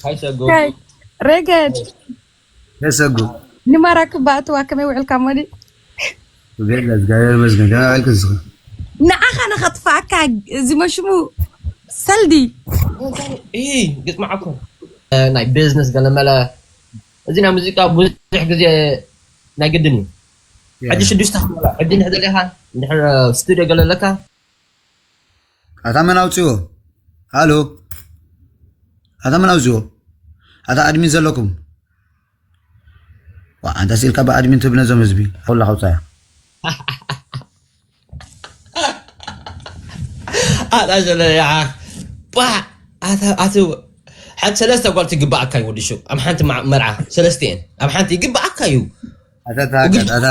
ሃይ ሰጉ። ሃይ። ሬገድ። የሰጉ። ንማራ ክባእትዋ ከመይ ውዕልካ ሞዲ? ብጌላ እግዚኣብሔር ይመስገን። ከመይ ውዕልክ ንስኺ? ንዓኻ ንኸጥፋእካ እዚ መሽሙ ሰልዲ። እይ ግጥማዓኩም ናይ ቢዝነስ ገለመለ እዚ ናይ ሙዚቃ ብዙሕ ግዜ ናይ ግድን እዩ። ሕጂ ሽዱሽተ ክመላ ሕጂ እንድሕር ደሊኻ እንድሕር ስቱዲዮ ገለ ኣለካ ኣታ መን ኣውፅዎ? ሃሎ ኣታ መን ኣውፅዎ? ኣታ ኣድሚን ዘለኩም ዋ ኣንታ ሲልካ ብኣድሚን ትብ ነዞም ህዝቢ ኩላ ከውፃያ ኣታ ሸለያ ባ ኣታ ኣቲ ሓንቲ ሰለስተ ጓል ትግባኣካ እዩ ወዲ ሹቅ ኣብ ሓንቲ መ- መርዓ ሰለስተ እየን ኣብ ሓንቲ ይግባኣካ እዩ ኣታ ታካ ኣታ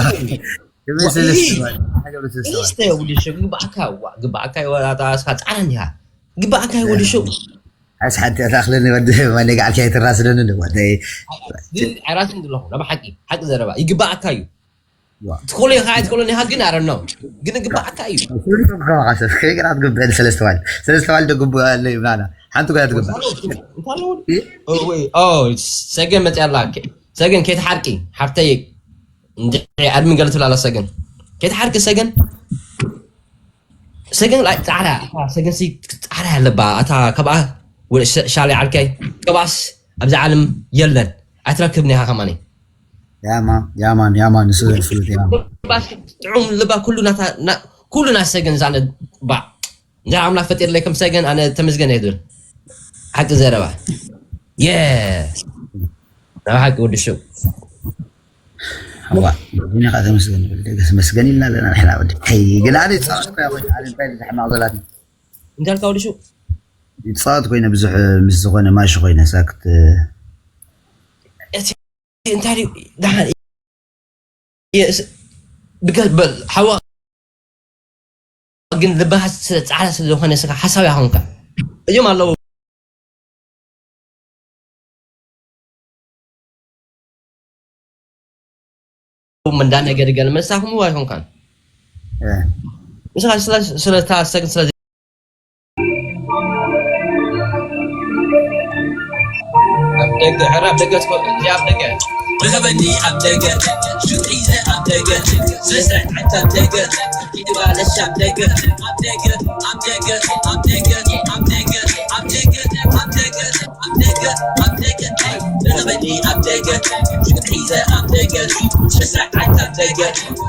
ክመይ ሰለስተ ጓል ሓገብ ሰለስተ ጓል ሰለስተ እዩ ወዲ ሹቅ ግባኣካ ዋ ግባኣካ እዩ ኣታ እስካ ፃዕራ እንዲሃ ግባኣካ እዩ ወዲ ሹቅ ሓስ ሓንቲ ኣታክለኒ ወዲ ማኔ ጋዓልካ ይትራስለኒ ወደይ ግን ኣይራስን ዘለኹ ናብ ሓቂ ሓቂ ዘረባ ይግባኣካ እዩ ትኮሎ ኢኻ ኣይትኮሎን ኢኻ ግን ኣረኖ ግን ግባኣካ እዩ ከመይገራት ግበል ሰለስተ ዋል ሰለስተ ዋል ደግቡ ኣሎ ይብላና ሓንቲ ጎያ ትግበል ሰገን መፅያ ኣላ ሰገን ከይትሓርቂ ሓፍተይ እንድሕሪ ኣድሚን ገለ ትብላ ኣላ ሰገን ከይትሓርቂ ሰገን ሰገን ጻዕዳ ሰገን ጻዕዳ ኣለባ ኣታ ካብኣ ሻለይ ዓርከይ ከባስ ኣብዚ ዓለም የለን ኣይትረክብን ኢኻ ከማኒ ያማ ያማን ያማን ንሱ ፍሉጥ ያማ ጥዑም ልባ ኩሉ ናታ ኩሉ ናይ ሰገን ዛነ ባ እንዳ ኣምላክ ፈጢርለይ ከም ሰገን ኣነ ተመስገን እየ ዝብል ሓቂ ዘረባ የ ናብ ሓቂ ወዲ ሹቅ ዋ ዱኒያ ከዓ ተመስገን ይብል ደገስ መስገን ኢልና ኣለና ንሕና ወዲ ይ ግን ኣነ ይፃወት ኮይነ ኣነ እንታይ ብዛሕ ማቕዘላት እንታይ ልካ ወዲ ሹቅ ይፃወት ኮይነ ብዙሕ ምስ ዝኾነ ማሽ ኮይነ ሳክት እንታይ ደሓን ብገል በል ሓዋ ግን ልባህ ጻዕዳ ስለ ዝኾነ ስኻ ሓሳብ ያኾንካ እዮም ኣለዉ ምንዳ ነገር ገለ መሳኹም ኣይኮንካን ንስኻ ስለታ ሰግን ስለ ኣብ ደገ ሕራ ኣብ ደገ ትኮ እዚኣ ኣብ ደገ ርኸበኒ ኣብ ደገ ሹቅ ሒዘ ኣብ ደገ ዘስረዕ ዓንታ ኣብ ደገ ኪድባለሽ ኣብ ደገ ኣብ ደገ ኣብ ደገ ኣብ ደገ ኣብ ደገ ኣብ ደገ ኣብ ደገ ኣብ ደገ ኣብ ደገ ርኸበኒ ኣብ ደገ ሹቅ ሒዘ ኣብ ደገ ዘስረዕ ዓንታ ኣብ ደገ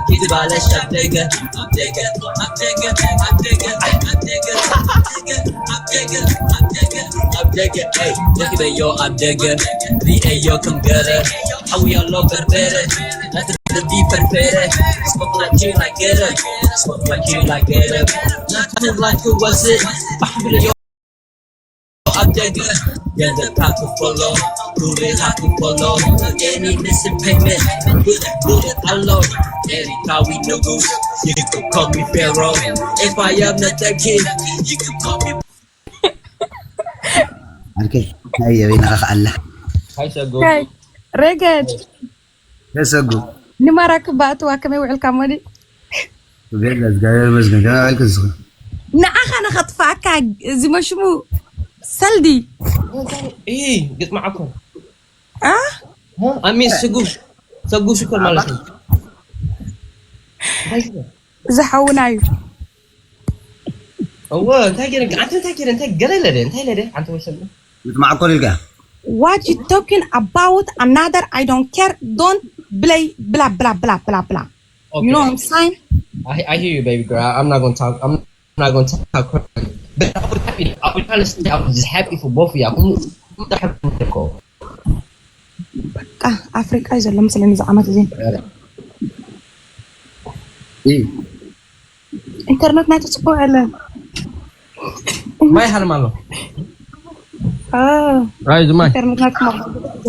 ኪድባለሽ ኣብ ደገ ኣብ ደገ ኣብ ደገ ኣብ ደገ ኣብ ደገ ኣብ ደገ ኣብ ደገ ኣብ ደገ ረኪበዮ ኣብ ደገ ሪኤዮ ከም ገረ ሓውዮ ኣሎ በርበረ ናትርዲ ፈርፈረ ስሞክ ላይክ ዩ ላይክ ገረ ስሞክ ላይክ ዩ ላይክ ገረ ናትር ላይክ ክወስድ ባሕብለዮ ኣብ ደገ ገንዘብካ ክፈሎ ኩሬኻ ክፈሎ ኤኒ ምስል ፔመንት ብዙሕ ብዙሕ ኣሎ ኤሪካዊ ንጉስ you could call me Pharaoh if I am not the king you could call me ዓርከይ ናይ የበይንኻ ከኣላ ሃይ ሰጎ ሬገድ የሰጉ ንማራ ክባእትዋ ከመይ ውዕልካ ሞዲ ቤላ እግዚኣብሔር ይመስገን ከመይ ውዕልክ ንስኺ ንዓኻ ንኸጥፋእካ እዚ መሽሙ ሰልዲ እ ግጥሚ ዓኮ አ ኣሜ ሰጉ ሰጉ ሽኮር ማለት ነው ዝሓውና እዩ እወ እንታይ ገይረ ኣንተ እንታይ ገይረ እንታይ ገለ ለደ እንታይ ለደ ኣንተ ወሰን ይጥማዕኮር ኢልካ What you talking about another I don't care don't play blah blah blah blah blah you know what I'm saying I, I hear you, baby girl. I'm not gonna talk. I'm not gonna talk. But I was happy. I was trying to say I was just happy for both of y'all. Who, who the heck is Nicole? በቃ ኣፍሪቃ እዩ ዘሎ መስለኒ እዚ ዓመት እዚ ኢንተርነት ናይ ተፅፎ ያለ ማይ ሃልም ኣሎ አ፣ ራይ ዝማይ ኢንተርነት ናይ ተፅፎ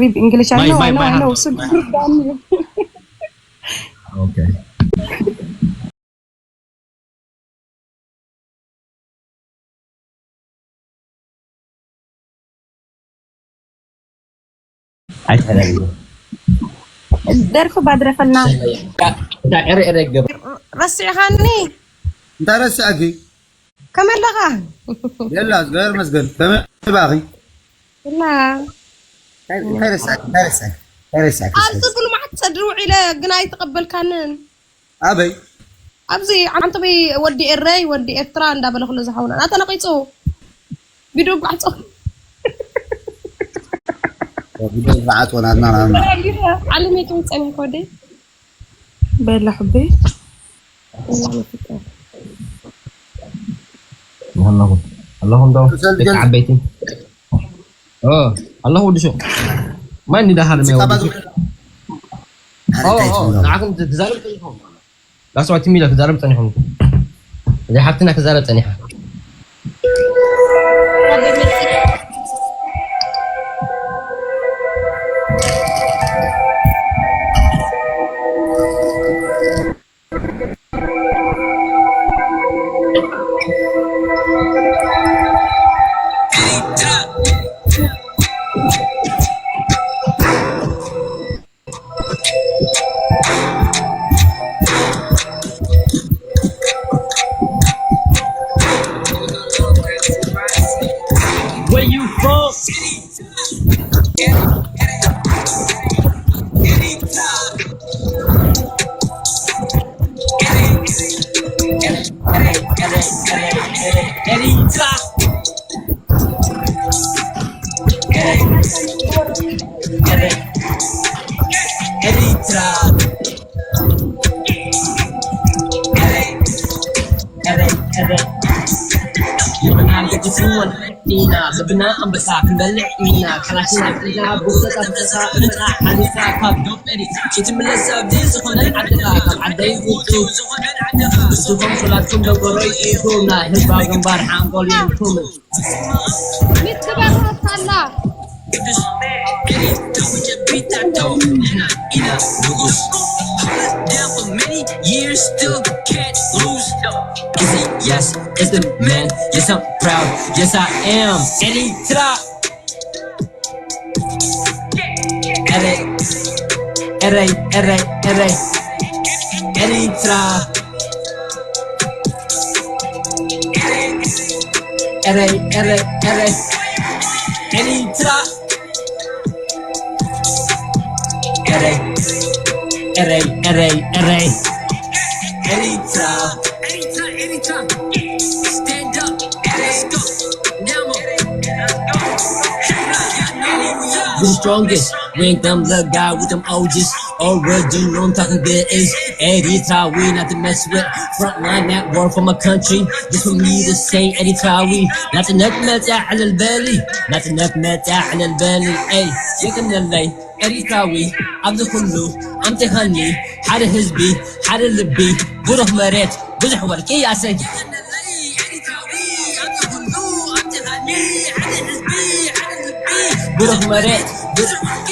ሪብ እንግሊሽ ማይ ኣይነው ማይ ኣይነው ማይ ኣይነው ሃልም ስድርዳኒ ኦኬ ኣይተረድእኩ ደርፊ ባድረፈልና እንታይ ዕረ ዕረ ይገብር ረሲዕኻኒ እንታይ ረሲዐኪ ከመይ ኣለኻ? የላ፣ እግዚኣብሔር ይመስገን። ከመይ ባኺ? እና እንታይ ረሳዕኪ? እንታይ ረሳዕኪ? እንታይ ረሳዕኪ? ኣብዚ ብሉ መዓት ሰድሪ ውዒለ ግን ኣይተቐበልካንን። ኣበይ? ኣብዚ ዓንተበይ ወዲ ኤረይ ወዲ ኤርትራ እንዳበለ ኩሉ ዝሓውና ናተነቂጹ ቪድዮ ጓዕጾ ቪድዮ ዝዓጽወ ናትና ናትና። ዓለመይ ከመይ ጸኒሕካ ወደይ? በላ ሕበይ ኣለኹ ኣለኹ እንዶ ክሰል ደቂ ጀል- ዓበይቲ ኦ ኣለኹ ወዲ ሹቕ ማን ይዳ ሃለመ ሙዚቃ ወዲ ባዝ- ሹቕ ሓደ ኦ እንታይ ኦ ትብሎ? ንዓኹም ትዛረብ ጸኒኹም ዳስዋ ትሚላ ክዛረብ ጸኒኹም እዛ ሓፍትና ክዛረብ ጸኒሓ Where you from? Anytime. ኢና ልብና ኣንበሳ ክንበልዕ ኢና ካላሽና ሒዝና ብቁጠጣ ብጠሳ እምራ ሓሊፍካ ካብ ዶብ ኤሪ ክትምለስ ኣብዲ ዝኾነን ዓድኻ ካብ ዓደይ ውጡ ዝኾነን ዓድኻ ንስኹም ኩላትኩም ደንቆሮ ኢኹም ናይ ህዝባ ግንባር ሓንጎል የብልኩምን ሚት ክበርሃት ኣላ። Yes, it's the man. Yes, I'm proud. Yes, I am. Any drop. Any, any, any, any, any drop. Any, any, any, any drop. Any, any, any, any, any drop. Anytime, anytime. Stand up. Let's go. Now I'm the strongest. We ain't them little guy with them O Gs. Original, I'm talking good is eighty time. We not to mess with. Frontline at war for my country. This for me to say anytime. We not to nothing that's out of the belly. Not to nothing that's out of the belly. Hey, you can relate. ኤሪትራዊ ኣብዚ ኩሉ ኣምጺኻኒ ሓደ ህዝቢ ሓደ ልቢ ብሩኽ መሬት ብዙሕ ወርቂ ኣሰይ ብሩኽ መሬት ብዙሕ ወርቂ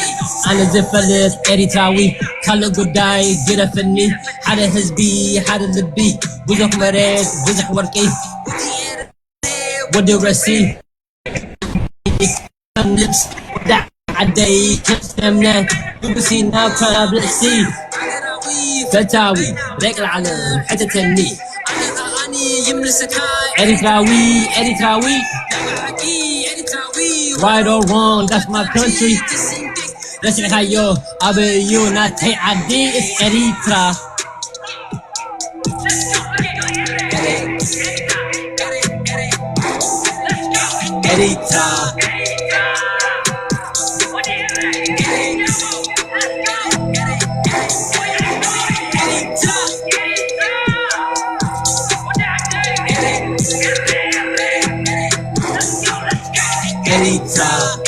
ኣነ ዝፈልጥ ኤሪትራዊ ካልእ ጉዳይ ግደፍኒ ሓደ ህዝቢ ሓደ ልቢ ብዙሕ መሬት ብዙሕ ወርቂ ወዲ ረሲ ዓደይ ከስተምነ ንጉሲ ናብ ካብ ርእሲ ፈታዊ ደቂ ዓለም ሕተተኒ ኤሪትራዊ ኤሪትራዊ right or wrong that's my country ረሲዕካዮ ኣበዩ ናተይ ዓዲ is ኤሪትራ Anytime. Anytime.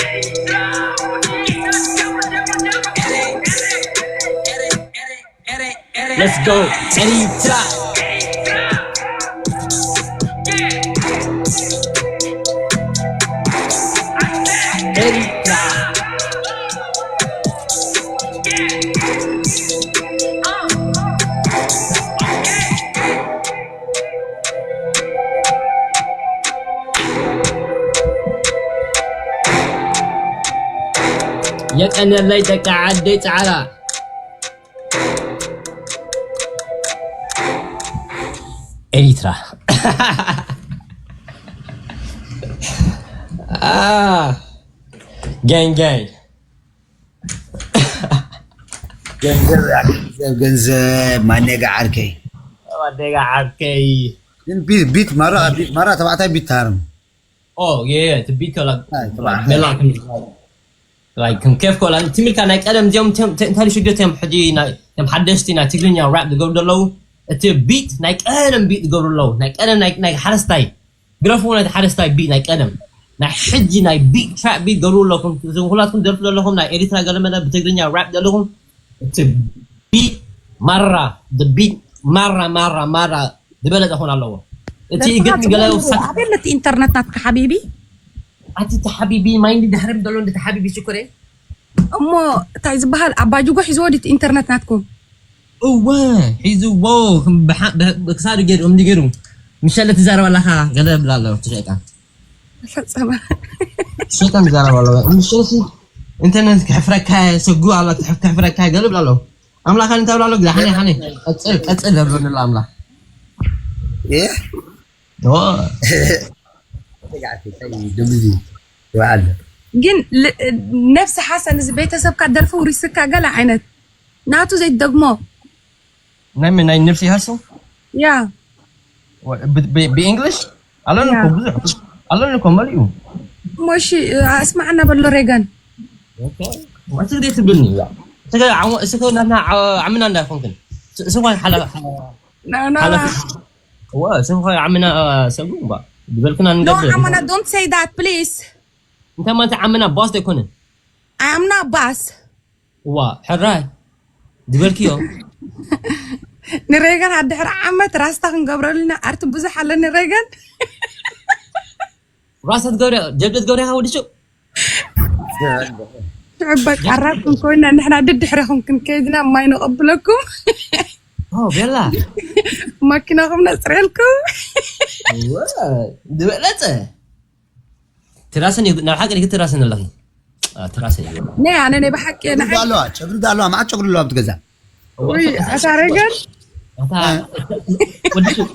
Let's go. Anytime. Anytime. የቀነለይ ደቂ ዓደይ ጻዕራ ኤሪትራ Ah, gang gang. ገንዘብ ገንዘብ ገንዘብ ማነጋ ዓርከይ። ኣደጋ ዓርከይ። ግን ቢት ቢት ማራ ቢት ማራ ተባዕታይ ቢት ታርም። Oh yeah, yeah, to be like Ah, ተባዕታይ። Mela can like ከም ኬፍ ኮላ ትም ኢልካ ናይ ቀደም እዚኦም እቶም ተ- እንታይ ሽግር እቶም ሕጂ ናይ- እቶም ሓደሽቲ ናይ ትግርኛ ራፕ ዝገብሩ ዘለዉ እቲ ቢት ናይ ቀደም ቢት ዝገብሩ ኣለዉ ናይ ቀደም ናይ ናይ ሓረስታይ ግረፍዎ ናይ ሓረስታይ ቢት ናይ ቀደም ናይ ሕጂ ናይ ቢት ትራፕ ቢት ገብሩ ኣለኹም እዞም ኩላትኩም ደርፉ ዘለኹም ናይ ኤሪትራ ገለመለ ብትግርኛ ራፕ ዘለኹም እቲ ቢት ማራ ቢት ማራ ማራ ማራ ዝበለጸ ኾን ኣለዎ እቲ ግጥሚ ገለ ኣበይ ኣለቲ ኢንተርነት ናትካ ሓቢቢ? ኣቲ ተሓቢቢ ማይንዲ ድሕሪ ዘሎ እንደ ተሓቢቢ ሽኮሬ እሞ እንታይ ዝበሃል ኣባጅጎ ሒዝዎ ድቲ ኢንተርነት ናትኩም? እወ ሒዝዎ ክሳዱ ገይሩ እምዲ ገይሩ ምሸለ ትዛረብ ኣለኻ ገለ ብላ ኣሎ ትሸጣ ፈጸመ ሸጣን ትዛረብ ኣለዎ ምሸለሲ ኢንተርነት ክሕፍረካ ሰጉ ኣሎ ክሕፍረካ ገለ ብላ ኣሎ ኣምላኽ እንታይ ብላ ኣሎ ግዳ ሓነ ሓነ ቀጽል ቀጽል ደብሎ ንላ ኣምላኽ ይህ ኦ ደምዚ ይበሃል። ግን ል- ነብሲ ሓሰን እዚ ቤተሰብካ ደርፊ ውሪስካ ገለ ዓይነት ናቱ ዘይትደግሞ ናይ መን ናይ ነብሲ ይሃሱ ያ ብእንግሊሽ ኣለኒ እኮ ብዙሕ ኣለኒ እኮ መሊኡ እሞ እሺ ኣስማዕና በሎ ሬጋን እቲ ግዜ ትብልኒ እያ እስከ ናትና ዓምና እንዳይኮንክን እስኳ ሓላ ናና ሓለፍ እዋ እስኳ ዓምና ሰጉ እባ ዝበልክና No, ንገብር Amana, don't say that, please. እንታይ ማለት ዓምና ባስ ኣይኮነን I am not boss. እዋ ሕራይ ዝበልክዮ ንሬገን ኣድሕሪ ዓመት ራስታ ክንገብረሉ ኢና ኣርቲ ብዙሕ ኣሎ ንሬገን ራሳ ትገብረ ጀብደ ትገብረ ኢኻ ወዲ ሹቅ ሽዑ በቃ ኣራኩም ኮይና ንሕና ድድሕረኹም ክንከይድና ማይ ነቐብለኩም ኦ ቤላ ማኪናኹም ነፅረልኩም እወ ዝበለፀ ትራሰን እዩ ናብ ሓቂ ዲክ ትራሰን ኣለኺ ትራሰን እዩ ናይ ኣነ ናይ ብሓቂ ንዓይ ኣለዋ ጨጉሪ ኣለዋ ማዓት ጨጉሪ ኣለዋ ብትገዛ ውይ ኣታ ሬገን ኣታ ወዲ ሹቅ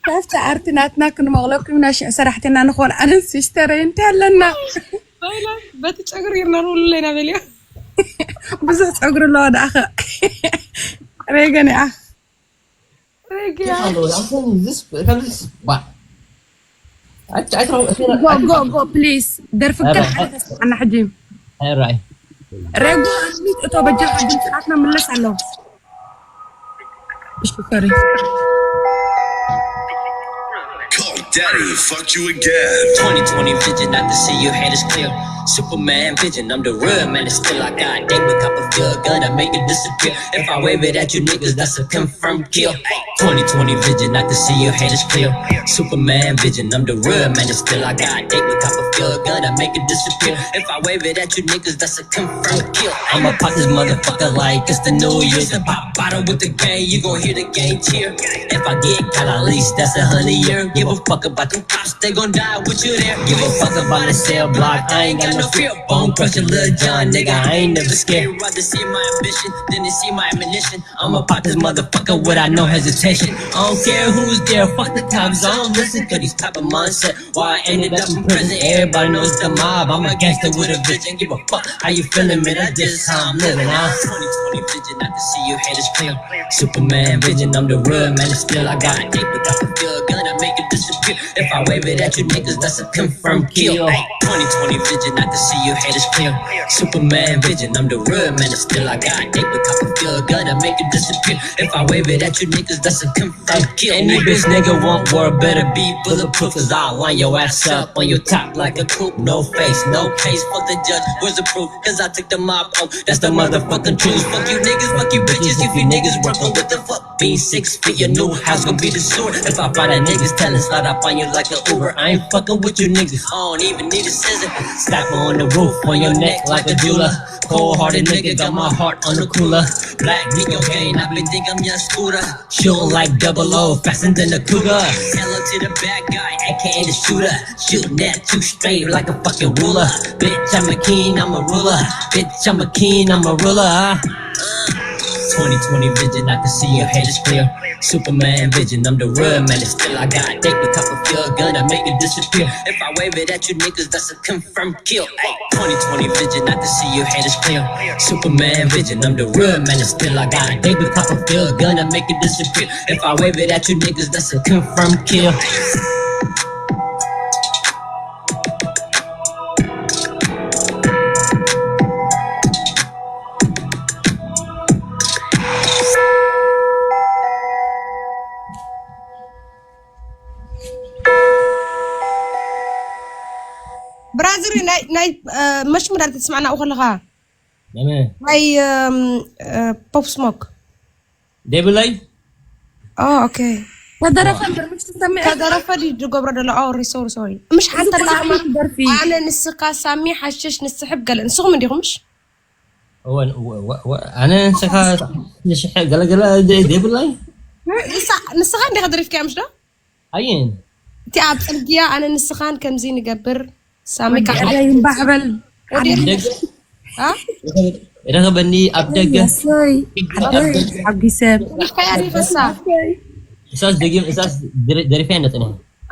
ካብቲ ኣርቲ ናትና ክንመቕለኩም ኢና ሽዕ ሰራሕትና ንኾን ኣነን ሲስተረይ እንታይ ኣለና በቲ ጨጉሪ ይርና ንብሉ ኢና በልዮ ብዙሕ ፀጉሪ ኣለዋ ደኣኸ ሬገን እያ ጎ ጎ ጎ ፕሊዝ ደርፊ ግን ሓደ ተስማዓና ሕጂ ራይ ሬጉ ኣድሚት እቶ በጃኻ ድምፅናትና ምለስ ኣለዎ እሺ ሶሪ Call daddy, fuck you again. twenty twenty vision, not to see your head is clear. Superman vision, I'm the real man, and still I got a day with Copperfield gun, I make it disappear. If I wave it at you niggas, that's a confirmed kill. twenty twenty vision, not to see your head is clear. Superman vision, I'm the real man, and still I got a day with Copperfield gun, I make it disappear. If I wave it at you niggas, that's a confirmed kill. I'ma pop this motherfucker like it's the New Year's. And pop bottle with the gang, you gon' hear the gang cheer. If I get caught, at least that's a hundred year. Give a fuck about them cops, they gon' die with you there. Give a fuck about the cell block, I ain't got no fear. Bone crushing Lil John, nigga, I ain't never scared. Rather see my ambition than to see my ammunition. I'ma pop this motherfucker without no hesitation. I don't care who's there, fuck the time zone. Listen, cause these type of mindset. Why I ended up in prison? Everybody knows the mob. I'm a gangster with a vision. Give a fuck how you feeling, man. That's just how I'm living. Huh? twenty twenty vision, I can see your head is clear. Superman vision, I'm the real man. Still, I got a dick with a feel gun. I make it disappear. If I wave it at you niggas, that's a confirmed kill. Hey, twenty twenty vision, I can see your head is clear. Superman vision, I'm the real man. Still, I got a dick with a feel gun. I make it disappear. If I wave it at you niggas, that's a confirmed kill. Any bitch nigga want war better be bulletproof. Cause I line your ass up on your top like a coop. No face, no case. Fuck the judge, where's the proof? Cause I took the mob off. That's the motherfucking truth. Fuck you niggas, fuck you bitches. If you niggas working with the fuck, being six feet, your new house gon' be the sewer. If I find a niggas telling, slide up on you like an Uber. I ain't fucking with you niggas. I don't even need a scissor. Slap on the roof, on your neck like a jeweler. Cold hearted nigga, got my heart on the cooler. Black Rico gang, I been think I'm young scooter. Shooting like double O, faster than the cougar. Hello to the bad guy, A K A the shooter. Shooting that too straight like a fucking ruler. Bitch, I'm a king, I'm a ruler. Bitch, I'm a king, I'm a ruler. twenty twenty vision, I can see your head is clear. Superman vision, I'm the real man. It's still I got take the cup of feel, gonna make it disappear. If I wave it at you niggas, that's a confirmed kill. Ay, twenty twenty vision, I can see your head is clear. Superman vision, I'm the real man. It's still I got take the cup of feel, gonna make it disappear. If I wave it at you niggas, that's a confirmed kill. ብራዘር፣ ናይ ናይ መሽሙር ኣንተ ትስማዕና ከለኻ ነመ ናይ ፖፕ ስሞክ ደብለይ ኦኬ። ተደረፈ እምበር ምሽ ትሰምዕ ከደረፈ ድዩ ዝገብሮ ዘሎ? ኦ ሶሪ ሶሪ። ምሽ ሓንተ ላማ ደርፊ ኣነ ንስኻ ሳሚ ሓሽሽ ንስሕብ ገለ ንስኹም እንዲኹም ምሽ ኣነ ንስኻ ሽሕ ገለገለ ደብለይ ንሳ- ንስኻ እንዲኻ ደሪፍካያ ምሽ ዶ? ኣየን እቲ ኣብ ፅርግያ ኣነ ንስኻን ከምዚ ንገብር ሳሚ ከዓ ወዲ እምባሕበል ወዲ ደገ አ? ረኸበኒ ኣብ ደገ ሰይ ሓጎሰ ደሪፍካያ ዲኸሳ እሳስ ደጊም እሳስ ደሪፋ ነፅነ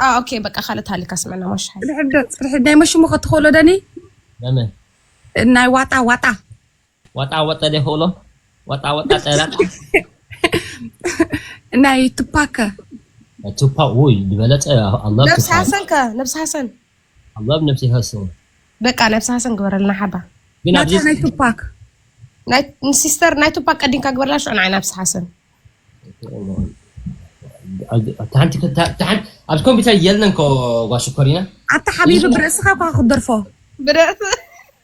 አ ኦኬ በቃ ካልእ ታሊካ ስምዕና ማሽ ሓይ ፅርሕዶ ፅርሕድ ናይ መሽሙ ከትኸሎ ደኒ ነመ ናይ ዋጣ ዋጣ ዋጣ ወጠ ደኸሎ ዋጣ ወጣ ጠራጣ ናይ ቱፓከ ቱፓ ውይ ዝበለፀ ኣላብ ነብሲ ሓሰን ከ ነብሲ ሓሰን ኣላብ ነብሲ ይሃስው በቃ ነብሲ ሓሰን ግበረልና ሓባ ግን ኣብዚ ናታ ናይ ቱፓክ ናይ ንሲስተር ናይ ቱፓክ ቀዲምካ ግበረላ ሽዑ ንዓይ ነብሲ ሓሰን ሓንቲ ኣብዚ ኮምፒውተር የለን ኮ ጓሽኮሪና ኣታ ሓቢቢ ብርእስኻ እኳ ክትደርፎ ብደት